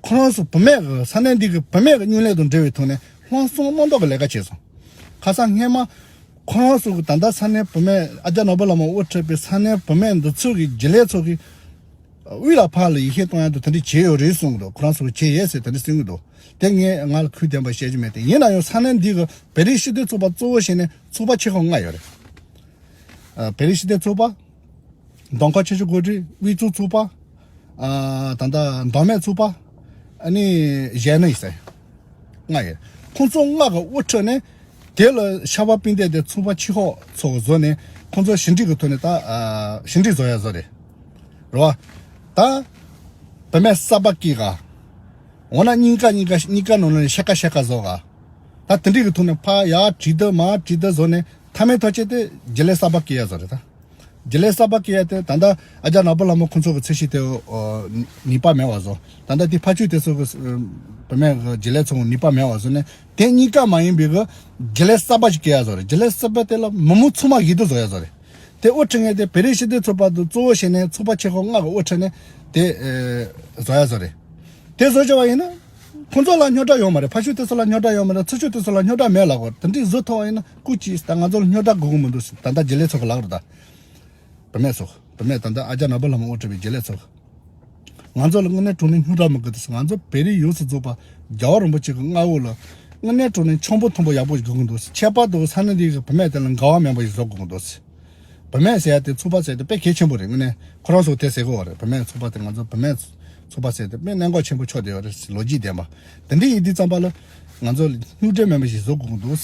ཁོ་རང་ཚོ་བུད་མེད་ཀྱི་ས་གནས་འདི་གི་བུད་མེད་ཀྱི་སྨྱུང་གནས་དང་འབྲེལ་བའི་ཐོག་ནས་ལྷག་བསམ་རྣམ་དག་གི་ལས་ཀ་བྱས་སོང་། ཁ་སང་སྔས་མ། ཁོ་རང་ཚོ་གི་ད་ལྟ་ས་གནས་བུད་མེད་ཨ་ཅག་ནོར་བུ་ལྷ་མོ་དབུ་ཁྲིད་པའི་ས་གནས་བུད་མེད་འདི་ཚོ་གི་རྒྱུན་ལས་ཚོ་གི་དབུས་ལ་ཕར་ལ་ཡིད་ཆེས་གཏོང་ཡ་འདུག་དེ་འདྲ་བྱས་ཡོད་རེད་གསུང་གི་འདུག་ཁོ་རང་ཚོ་གི་བྱས་ཡོད་ཟེར་དེ་འདྲ་གསུང་གི་འདུག་དེ་ངས་ང་ལ་ཁུངས་ལྡན་པ་བཤད་རྒྱུ་མེད་དེ་ཡིན་ན་ཡང་ས་གནས་འདི་གི་བོད་རིགས་ཞི་བདེ་ཚོགས་པ་གཙོ་བོ་བྱས་ནས་ཚོགས་པ་ཆེ་ཁག་ལྔ་ཡོད་རེད། ཨ། བོད་རིགས་ཞི་བདེ་ཚོགས་པ། མདོ་ཁམས་ཆུ་བཞི་སྒང་དྲུག་དབུས་གཙང་ཚོགས་པ། ཨ། ད་ལྟ་མདོ་སྨད་ཚོགས་པ། ཨ་ནི་གཞན་ནི་ཟེར། ལྔ་ཡོད། ཁོང་ཚོ་ལྔ་གི་དབུ་ཁྲིད་ནས་དེ་ལ་ཤར་པ་སྤུན་ཟླ་དེ་ཚོགས་པ་ཆེ་ཁག་ཚོ་བཟོ་ནས་ཁོང་ཚོ་ཞི་འགྲིག་གི་ཐོག་ནས་ད་ཨ་ཞི་འགྲིག་བཟོ་ཡ་བཟོ་རེད། རེད་བ། ད་བུད་མེད་གསར་པ་སྐྱེས་ག་འོ་ན་གཉིས་ཀ་གཉིས་ཀ་གཉིས་ཀ་ནང་ནས་ཕྱེད་ཀ་ཕྱེད་ཀ་བཟོ་ག་ད་དེ་འགྲིག་གི་ཐོག་ནས་ཕ་ཡ་བྲིས་འདི་མ་བྲིས་འདི་བཟོ་ནས་མཐའ་མའི་ཐག་བཅད་དེ་རྒྱུན་ལས་གསར་པ་སྐྱེ་ཡ་བཟོ་རེད་ད། རྒྱུན་ལས་གསར་པ་སྐྱེ་ཡ་དེ་ད་ལྟ་ཨ་ཅག་ནོར་བུ་ལྷ་མོ་ཁོང་ཚོ་གི་ཚད་གཞི་དེ་ནུས་པ་མེད་པ་བཟོ། ད་ལྟ་དེ་ཕ་ཆོས་དེ་ཚོ་གི་བུད་མེད་གི་རྒྱུན་ལས་ཚོ་གི་ནུས་པ་མེད་པ་བཟོ་ནས་དེ་གཉིས་ཀ་མ་ཡིན་པའི་གི་རྒྱུན་ལས་གསར་པ་ཞིག་སྐྱེ་ཡ་བཟོ་རེད། རྒྱུན་ལས་གསར་པ་དེ་ལ་མི་མང་ཚང་མ་ཡིད་དུ་བཟོ་ཡ་བཟོ་རེད། དེ་དབུ་ཁྲིད་མཁན་དེ་བོད་རིགས་ཞི་བདེ་ཚོགས་པ་དུ་གཙོ་བོ་བྱས་ནས་ཚོགས་པ་ཆེ་ཁག་ལྔ་གི་དབུ་ཁྲིད་ནས་དེ་བཟོ་ཡ་བཟོ་རེད། དེ་བཟོ་བྱ་བ་ཡིན་ན། ཁོང་ཚོ་ལ་རྙོག་དྲ་ཡོད་མ་རེད། ཕ་ཤུལ་དེ་ཚོ་ལ་རྙོག་དྲ་ཡོད་མ་རེད། ཚུར་ཤུལ་དེ་ཚོ་ལ་རྙོག་དྲ་མེད་ལབ་དགོས། དེ་འདྲའི་བཟོ་ཐུབ་པ་ཡིན་ན་སྐུ་མཁྱེན། ད་ང་ཚོ་ལ་རྙོག་དྲ་དགོས་ཀྱི་མི་འདུག་ད་ལྟ་རྒྱུན་ལས་ཚོ་གི་ལག་རེད་ད། བུད་མེད་ཚོ་བུད་མེད་ད་ལྟ་ཨ་ཅག་ནོར་བུ་ལྷ་མོ་དབུ་ཁྲིད་པའི་རྒྱུན་ལས་ཚོ་གི། ང་ཚོ་ལ་དངོས་གནས་དྲང་གནས་རྙོག་དྲ་མི་དགོས་འདུག་ང་ཚོ་བོད་རིགས་ཡོངས་སུ་རྫོགས་པ་རྒྱལ་བ་རིན་པོ་ཆེ་གི་མངའ་འོག་ལ་དངོས་གནས་དྲང་གནས་འཆམ་པོ་མཐུན་པོ་ཡག་པོ་ཞིག་དགོས་ཀྱི་འདུག་ཁྱད་པར་དུ་ས་གནས་འདི་གི་བུད་མེད་དེ་ལ་འགལ་བ་མེད་པ་ཞིག་བཟོ་དགོས་ཀྱི་འདུག་བུད་མེད་ཟེར་ཡ་དེ་ཚོགས་པ་ཟེར་ཡ་དེ་དཔེ་གལ་ཆེན་པོ་རེད། དངོས་གནས་ཁོ་རང་ཚོ་དེ་ཟེར་གི་ཡོད་རེད། བུད་མེད་ཚོགས་པ་དེ་ང་ཚོ་བུད་མེད་ཚོགས་པ་ཟེར་དེ་དཔེ་གནད་འགག་ཆེན་པོ་ཆགས་བསྡད་ཡོད་རེད། ལོ་རྒྱུས་ལྡན་པ་དེ་འདྲ་ཡིན་དུས་ཙམ་པ་ལ་ང་ཚོ་རྙོག་དྲ་མེད་པ་ཞིག་བཟོ་དགོས་ཀྱི་འདུག་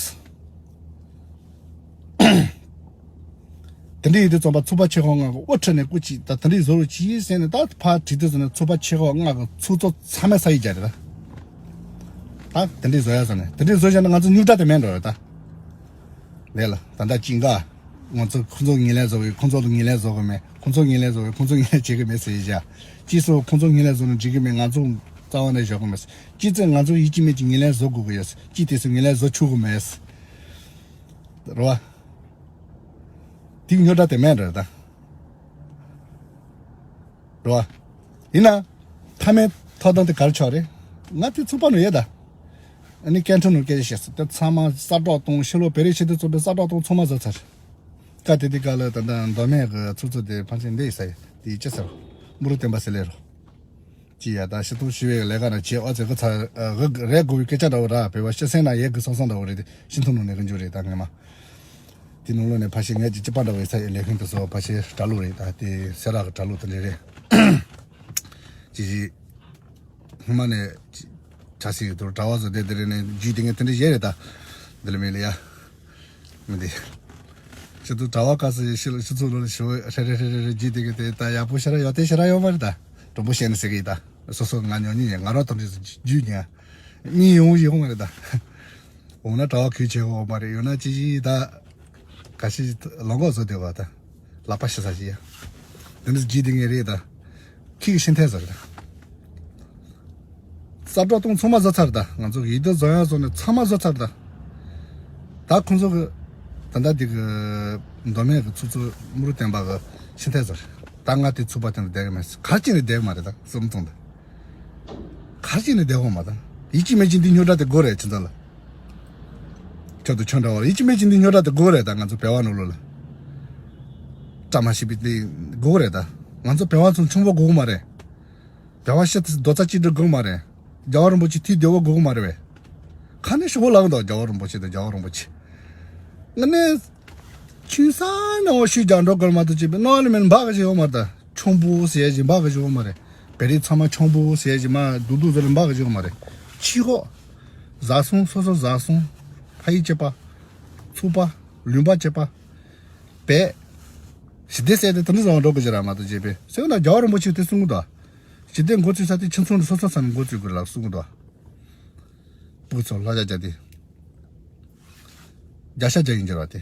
དེ་འདྲ་ཡིན་དུས་ཙམ་པ་ཚོགས་པ་ཆེ་ཁག་ལྔ་གི་དབུ་ཁྲིད་ནས་སྐུ་མཁྱེན། ད་དེ་འདྲ་བཟོ་རོགས་གྱིས་ཟེར་ནས་ད་ཕར་བྲིས་དུས་ཟེར་ནས་ཚོགས་པ་ཆེ་ཁག་ལྔ་གི་ཚོགས་གཙོ་ཚང་མས་ས་ཡིག་བརྒྱབ་རེད་ད། ད་དེ་འདྲ་བཟོ་ཡ་ཟེར་ནས་དེ་འདྲ་བཟོ་བཞག་ན་ང་ཚོ་རྙོག་དྲ་དེ་མེད་འགྲོ་རེད་ད། ལས་ལ་ད་ལྟ་ཅི་འགའ། ང་ཚོ་ཁོང་ཚོ་ངོས་ལེན་བཟོ་གི་ཁོང་ཚོ་ལ་ངོས་ལེན་བཟོ་གི་མེད། ཁོང་ཚོ་ངོས་ལེན་བཟོ་གི་ཁོང་ཚོ་ངོས་ལེན་བྱེད་གི་མེད་ཟེར་ཡིན་བཞག་ཅི་སོ་ཁོང་ཚོ་ངོས་ལེན་བཟོ་ན་འགྲིག་གི་མེད། ང་ཚོ་རྩ་བ་ནས་བཞག་གི་མེད། ཅི་ཚེ་ང་ཚོ་ཡིད་ཀྱི་མེད་ཀྱི་ངོས་ལེན་བཟོ་དགོས་གི་ཡོད། ཅི་དེ་ཚོ་ངོས་ལེན་བཟོ་ཆོག་གི་མེད། རེད་བ། དེ་གི་རྙོག་དྲ་དེ་མེད་རེད་ད། རེད་བ། ཡིན་ན། མཐའ་མའི་ཐོབ་ཐང་དེ་ག་རེ་ཆགས་རེད། ང་དེ་ཚོགས་པ་ནང་ཡོད་ད། ཨ་ནི་སྐད་འཕྲིན་ནང་སྐད་ཆ་བཤད་སོང་། དེ་ཚང་མ་གསལ་བསྒྲགས་གཏོང་། ཕྱི་ལོགས་བོད་རིགས་ཆེད་དུ་ཚོགས་པའི་གསལ་བསྒྲགས་གཏོང་ཚང་མ་བཟོ་ཚར། སྐབས་དེ་དུས་སྐབས་ལ་ད་ལྟ་མདོ་སྨད་ཀྱི་ཚོགས་གཙོ་དེ་ཕལ་ཆེར་འདི་ཡིན་ས་ཡིན། དེ་ཅི་ཟེར། དམུ་རུ་བསྟན་པ་ཟེར་ལེ་རོ། ཅི་ཡ་ད་ཤི་ཐུང་ཤི་བའི་ལས་ཀ་ན་བྱེད་ཨོ་ཙེ་གི་ཚ་གི་རེད་དགོས་པའི་སྐད་ཆ་འདྲ་བོ་ར། བོད་པ་ཤི་སེང་ན་ཡས་གི་སང་སང་འདྲ་བོ་རེད། དེ་ཤི་ཐུང་ནང་ནས་གི་འཇུ་རེད་ད་ངས་མ། དེ་ནང་ལོགས་ནས་ཕ་ཤི་ངས་ཀྱི་ཅི་པ་འདྲ་བའི་ས་ཡི་ལས་ཁུངས་དེ་ཚོ་ཕ་ཤི་གྲྭ་ལུགས་རེད་ད། དེ་སེ་ར་གི་གྲྭ་ལུགས་དེ་འདྲ་རེད། ཅི་ཞིག་སྔོན་མ་ནས་ཅི་གྲྭ་སྲིད་དུ་གྲྭ་བ་ཚོ་དེ་དེ་རེད་ནས་རྒྱུས་དེ་ངས་དེ་འདྲ་བཤད་རེད་ད། འདི་ལ་མི་ལ་ཡ། མི་འདི། ཁྱེད་ཚོ་གྲྭ་བ་སྐབས་སུ་ཡེ་ཤེས་ལ་ཁྱེད་ཚོ་ལོ་ལ་ཞུ་རེ་རེ་རེ་རེ་རེ་བརྒྱུད་དེ་གི་དེ་ད་ཡག་པོ་ཞེ་དྲག་ཡོད་དེ་ཞེ་དྲག་ཡོད་མ་རེད་ད། དྲང་པོ་བཤད་ནས་ཟེར་གི་ཡིན་ད། སོ་སོ་ང་ཉོ་ཉིན་ཡིན། ང་རང་དང་འདྲ་བརྒྱུད་ཉན་གཉིས་ཡོང་ཡོང་མ་རེད་ད། འོ་ན་གྲྭ་བ་གུས་བྱེད་འོ་མ་རེད། ཡོད་ན་ཅི་ཞིག་ད། ག་ཞིག་ལོང་གོ་བཟོ་དེ་བ་ད། ལག་པ་ཤི་ས་ཞིག་ཡ། དེ་འདྲ་བརྒྱུད་དེ་ངེས་རེད་ད། ཁྱི་གི་ཤི་འཐེན་ཟེར་ད། ས་བཀྲ་གཏོང་ཚང་མ་བཟོ་ཚར་ད། ང་ཚོ་གི་ཡིད་དུ་བཟོ་ཡ་བཟོ་ནས་ཚང་མ་བཟོ་ཚར་ད། ད་ཁོང་ཚོ་གི་ད་ལྟ་དེ་གི་མདོ་སྨད་གི་ཚོགས་གཙོ་དམུ་རུ་བསྟན་པ་གི་ཤི་འཐེན་ཟེར། ད་ང་དེ་ཚུགས་པ་དེ་འདྲ་བསྡད་གི་མེད། གར་ཅིག་ནས་བསྡད་གི་མ་རེད་ད་བསམ་བཏང་ད། གར་ཅིག་ནས་བསྡད་གོ་མ་ད། ཡིད་ཀྱི་མེད་ཀྱི་འདི་རྙོག་དྲ་དེ་དགོས་རེད་ཁྱེད་ཚོ་ལ། ཁྱོད་དང་ཁྱོད་འདྲ་བ་ལ་ཡིད་ཀྱི་མེད་ཀྱི་འདི་རྙོག་དྲ་དེ་དགོས་རེད་ད། ང་ཚོ་བལ་བ་ནང་ལོགས་ལ། བཀྲ་མ་ཤིས་པའི་འདི་དགོས་རེད་ད། ང་ཚོ་བལ་བ་ཚོ་ཆུང་པོ་དགོས་གི་མ་རེད། བལ་བ་ཤི་ཏེ་རྡོག་རྩ་གཅིག་སྒྲིལ་དགོས་གི་མ་རེད། རྒྱལ་བ་རིན་པོ་ཆེ་ཐུགས་བདེ་བོ་དགོས་གི་མ་རེད་བས། ཁ་ནས་ཤོག་ལག་འདུག་རྒྱལ་བ་རིན་པོ་ཆེ་དང་རྒྱལ་བ་རིན་པོ་ཆེ། ང་ནས། ཁྱིམ་ས་ནང་བ་ཤུལ་རྒྱག་འགྲོ་དགོས་མ་གཏོགས་བྱས་པའི་ནང་ལ་མིན་འབག་གི་ཞིག་ཡོད་མ་རེད་ད། ཆང་བུ་ཟེར་ཡ་ཞིག་འབག་གི་ཞིག་ཡོད་མ་རེད། བེ་རི་ཚང་མ་ཆང་བུ་ཟེར་ཡ་ཞིག་མ་རྡུག་རྡུག་ཟེར་ལ་འབག་གི་ཞིག་ཡོད་མ་རེད། ཕྱི་ཧོ། བཟའ་ཚང་སོ་སོ་བཟའ་ཚང་། ཕ་ཡུལ་གཅིག་པ། ཚོགས་པ། ལུང་པ་གཅིག་པ། བེ། ཞི་བདེ་ཟེར་ཏེ་དེ་འདྲ་བཟང་འགྲོ་གི་ཞིག་ར་མ་གཏོགས་བྱས་པའི་སེམས་ན་རྒྱལ་བ་རིན་པོ་ཆེ་དེ་གསུང་གི་འདུག་ཞི་བདེ་འགོ་ཚུགས་ས་དེ་ཁྱིམ་ཚང་དུ་སོ་སོ་ས་ནས་འགོ་ཚུགས་དགོས་ལ་གསུང་གི་འདུག་སྤུ་གུ་ཚོ་ལྷ་རྒྱ་རྒྱ་དེ། རྒྱ་ཤ་རྒྱ་ཡིན་གྱི་ར་དེ།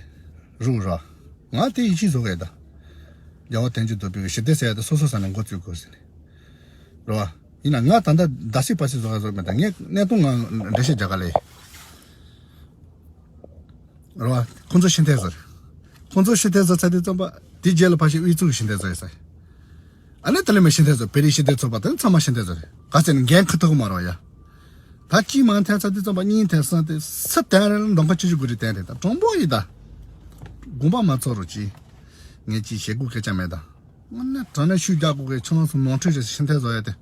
རུ་ར། ང་དེ་ཡིད་ཆེས་བཟོ་གི་ཡོད་ད། རྒྱལ་བ་བསྟན་འགྱུར་མདོ་སྤེལ་གྱི་ཞི་བདེ་ཟེར་ཡ་དེ་སོ་སོ་ས་ནས་འགོ་བཙུགས་དགོས་ཟེར་ནས། རེད་བ། ཡིན་ན་ང་ད་ལྟ་ཟླ་ཚེས་པ་སེ་བཟོ་ག་བཟོ་མེད་ད། ངས་གནས་སྟངས་ང་འགྲེལ་བཤད་རྒྱག་ག་ལས། རེད་བ། ཁོང་ཚོ་ཤི་འཐེན་ཟེར། ཁོང་ཚོ་ཤི་འཐེན་ཟེར་ཚར་དུས་ཙམ་པ་དེ་རྗེས་ལ་ཕ་ཤི་དབུས་གཙུག་གི་ཤི་འཐེན་ཟེར་ཡོད་ས། ཨ་ནི་དེ་ལས་མི་ཤི་འཐེན་ཟེར། བེ་རི་ཤི་འཐེན་ཚོགས་པ་དེ་ཚང་མ་ཤི་འཐེན་ཟེར། ག་ཚད་ནས་འགན་ཁུར་ཐུབ་ཀྱི་མ་རེད་བ་ཡ། ད་གཅིག་མ་འཐེན་ཚར་དུས་ཙམ་པ་གཉིས་འཐེན་གསུམ་འཐེན་སུ་འཐེན་རེད་ལ་འདོན་ཁ་ཆུ་ཆུ་དགོས་རེད་འཐེན་རེད་ད། གྲོང་པོ་ཡིན་ད། དགོངས་པ་མ་ཚོམ་རོགས་གྱིས། ངས་ཅིག་བྱེད་དགོས་སྐད་ཆ་མེད་ད། དངོས་གནས་དྲང་གནས་ཤུགས་རྒྱག་དགོས་གི། ཁྱོད་རང་ཚོ་ནོར་འཁྲུལ་ཞིག་ཤི་འཐེན་བཟོ་ཡ་དེ།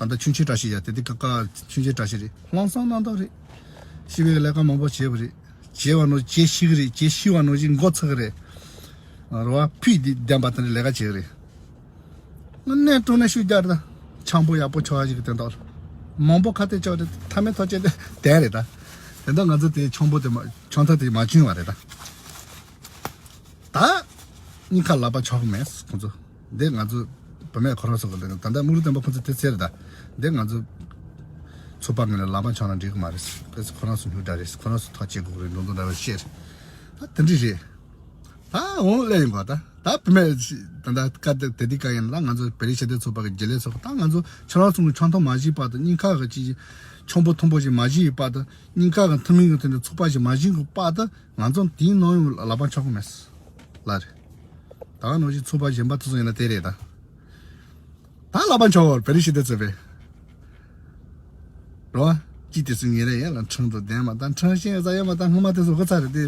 ད་ལྟ་ཆུང་ཆུང་བཀྲ་ཤིས་ཡ་དེ་དེ་ཀ་ཀ་ཆུང་ཆུང་བཀྲ་ཤིས་རེད། ལྷག་བསམ་རྣམ་དག་རེད། ཞི་བའི་ལས་ཀ་མང་པོ་བྱས་པ་རེད། བྱས་པ་ནོར་བྱས་ཤི་གི་རེད། བྱས་ཤི་བ་ནོར་བཞིན་མགོ་ཚོས་གི་རེད། རེད་བ། ཕུད་དེ་བདེན་པ་དེ་འདྲ་ལས་ཀ་བྱས་གི་རེད། དངོས་གནས་དྲང་གནས་ཤུགས་རྒྱག་རེད་ད། ཆང་བུ་ཡག་པོ་ཆོག་ཡ་ཞིག་གི་དོན་དག་ལ། མང་པོ་ཁ་གཏད་གཅོག་རེད། མཐའ་མའི་ཐག་བཅད་དེ་བསྡད་རེད་ད། དེ་འདྲ་ང་ཚོ་དེ་ཆང་བུ་དེ་མ་ཆང་ཐག་དེ་མ་བྱུང་བ་རེད་ད། ད། གཉིས་ཀ་ལག་པ་འཆང་གི་མེད་ཁོང་ཚོ། འདི་ང་ཚོ་བུད་མེད་ཁོ་རང་ཚོ་གི་ལས་ད་ལྟ་དམུ་རུ་བསྟན་པ་ཁོང་ཚོ་དེ་ཚེ་རེད་ད། འདི་ང་ཚོ་ཚོགས་པ་ངོས་ནས་ལག་པ་འཆང་ན་འགྲིག་གི་མ་རེད། ཁོ་ཚོ་ཁོ་རང་ཚོ་སྨྱོ་དགྲ་རེད། ཁོ་རང་ཚོ་ཐག་བཅད་དགོས་རེད། འགྲོ་འདུག་འདྲ་བ་བཤད་རེད། ད་དེ་འདྲ་རེད། ད་འོང་སླེབས་ཡིན་གོ་ད། ད་བུད་མེད་ད་ད་སྐབས་དེ་དེ་དུས་སྐབས་ཡིན་ལ་ང་ཚོ་བོད་རིགས་ཞི་བདེ་ཚོགས་པ་གི་རྒྱུན་ལས་ཚོགས་པ་ད་ང་ཚོ་ཁྱོད་རང་ཚོ་གི་ཆང་འཐུང་མ་བཞེས་བར་དུ། གཉིས་ཀ་གི་ཅིག་ཆང་བུ་འཐུང་པོ་ཞིག་མ་བཞེས་པའི་བར་དུ། གཉིས་ཀ་གི་འཐུང་མི་གི་དེ་འདྲ་ཚོགས་པ་ཞིག་མ་བཞེས་གི་བར་དུ། ང་ཚོ་དེའི་ནང་ཡོང་ལ་ལག་པ་འཆང་གི་མེད་ལ་རེད། ད་ག་ནང་བཞིན་ཚོགས་པ་གཞན་པ་དེ་ཚོ་ཡིན་ན་དེ་རེད་ད། ད་ལག་པ་འཆང་བར་བོད་རིགས་ཞི་བདེ་ཚོགས་པས། རོ། ཅི་དེ་ཚོ་ངེད་རེ་ཡན་ལ་ཁྲིམས་དང་ལྡན་མ་ད། ཁྲིམས་ཤེས་ས་ཡོད་མ་ད། སྔོན་མ་དེ་ཚོ་གོ་ཚར་རེད་དེ།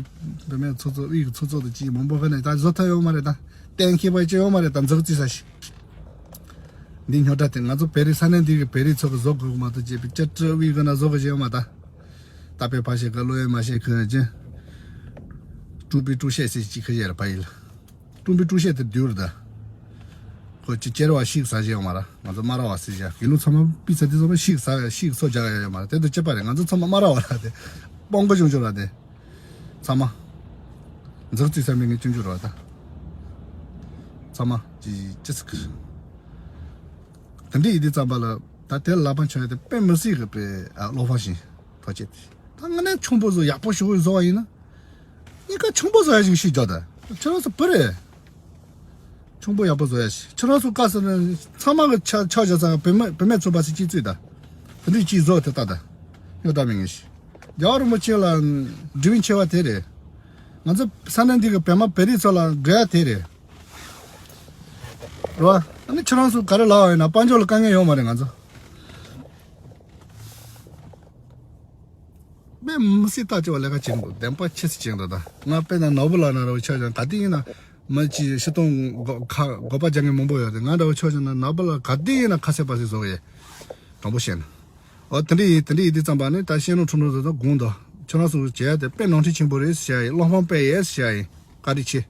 བུད་མེད་ཚོགས་གཙོ་དབུས་ཀྱི་ཚོགས་གཙོ་དང་ཅི་མང་པོ་ཁ་ནས་ད་བཟོ་ཐབས་ཡོད་མ་རེད་ད། གཏན་འཁེལ་བ་ཅི་ཡོད་མ་རེད་ད། འཛུགས་རྩིས་ས་ཞིག་འདི་རྙོག་དྲ་དེ་ང་ཚོ་བོད་རིགས་ས་གནས་འདི་གི་བོད་རིགས་ཚོ་གི་བཟོ་དགོས་མ་གཏོགས་བྱས་པའི་བཅའ་ཁྲིམས་དབུས་གི་ན་བཟོ་གི་ཞིག་ཡོད་མ་ད། ད་པའི་ཕ་ཤེས་གི་ལོ་ཡོད་མ་ཤེས་གི་ཅི། ཀྲུང་པའི་ཀྲུང་ཤེས་སི་ཅི་ཁི་ཡེར་པ་ཡིན་ལ། ཀྲུང་པའི་ཀྲུང་ཤེས་དེ་བསྡུར་ད། ཁོ་ཅི་ཅེར་བ་ཤིག་ས་ཞེས་ཡོད་མ་ར། ང་ཚོ་སྨ་ར་བ་སི་ཞེས་དགེ་ལུགས་ཚང་མ་པི་ཚ་དེ་ཚོ་པ་ཤིག་ས་ཤིག་སོ་རྒྱག་ཡ་ཡོད་མ་ར། དེ་དུ་ཅེ་པ་རེད། ང་ཚོ་ཚང་མ་སྨ་ར་བ་ར་དེ། སྤོང་གོ་ཆུང་ཆུང་ར་དེ། ཚང་མ། འཛུགས་རྩིས་ས་མི་ངན་ཆུང་ཆུང་ར་ད། ཚང་མ་ཅི་ཅི་ཚིག་དེ་འདྲ་ཡིན་དུས་ཙམ་པ་ལ་ད་དེ་ལ་ལག་པ་འཆང་ཡ་དེ་དཔེ་མི་སྲིད་གི་པའི་ཨ་བློ་ཕམ་ཞིག་ཐོག་ཆེད་དེ། ད་ང་ནས་ཆུང་པོ་བཟོ་ཡག་པོ་ཞུ་བཟོ་བ་ཡིན་ན། གཉིས་ཀ་ཆུང་པོ་བཟོ་ཡ་ཞིག་ཤེས་རྒྱུ་ད། ཁྱེད་རང་ཚོ་བུ་རེད། ཆུང་པོ་ཡག་པོ་བཟོ་ཡ་ཞིག་ཁྱེད་རང་ཚོ་བཀའ་ཟེར་ན་ཚང་མ་གི་ཆ་ཆ་བཞག་ཚང་བུད་མེད་བུད་མེད་ཚོ་པ་སི་གཅིག་བཙུད་ད། དེ་འདྲའི་གཅིག་བཟོ་དེ་ལྟ་ད། རྙོག་དྲ་མི་ངེས་ཤིག་རྒྱལ་བ་རིན་པོ་ཆེ་ལ་དྲི་བ་ཆེ་བ་དེ་རེད། ང་ཚོ་ས་གནས་འདི་གི་བོད་མ་བོད་རིགས་ཚོ་ལ་འགྲོ་ཡ་དེ་རེད། རོ། ཨ་ནི་ཁྱེད་རང་ཚོ་ག་རེ་ལབ་པ་ཡིན་ན་དཔལ་འབྱོར་ལ་དཀའ་ངལ་ཡོད་མ་རེད་ང་ཚོ། དཔེ་མི་སྲིད་ལྟ་ཅི་བ་ལས་ཀ་བྱེད་འདུག་བདེན་པ་ཆེ་སི་བྱེད་འདུག་ད་ང་དཔེ་ན་ནོར་བུ་ལགས་ན་ར་བ་ཆ་ཅང་ག་དུས་ཡིན་ན་མི་གཅིག་ཤི་སྟོང་གོ་ཁ་དགོས་པ་རྒྱག་མཁན་མང་པོ་ཡོད་རེད། ང་འདྲ་བ་ཆ་ཅང་ན་ནོར་བུ་ལགས་ག་དུས་ཡིན་ན་ཁ་གསལ་པ་ཞིག་བཟོ་གི་ཡོད། དྲང་པོ་བཤད་ན། འོ་དེ་འདྲ་ཡིན་དེ་འདྲ་ཡིན་དུས་ཙམ་པ་ནི་ད་བཤད་ནོར་འཁྲུལ་ནོར་དེ་ཚོ་དགོངས་དོ། ཁྱོད་རང་ཚོ་བྱས་ཏེ་དཔེ་ནོར་འཁྲུལ་ཆེན་པོ་རེད་ཟེར་ཡ་ཡིན། བློ་ཕམ་དཔེ་ཡོད་ཟེར་ཡ་ཡིན། བཀའ་དྲིན་ཆེ།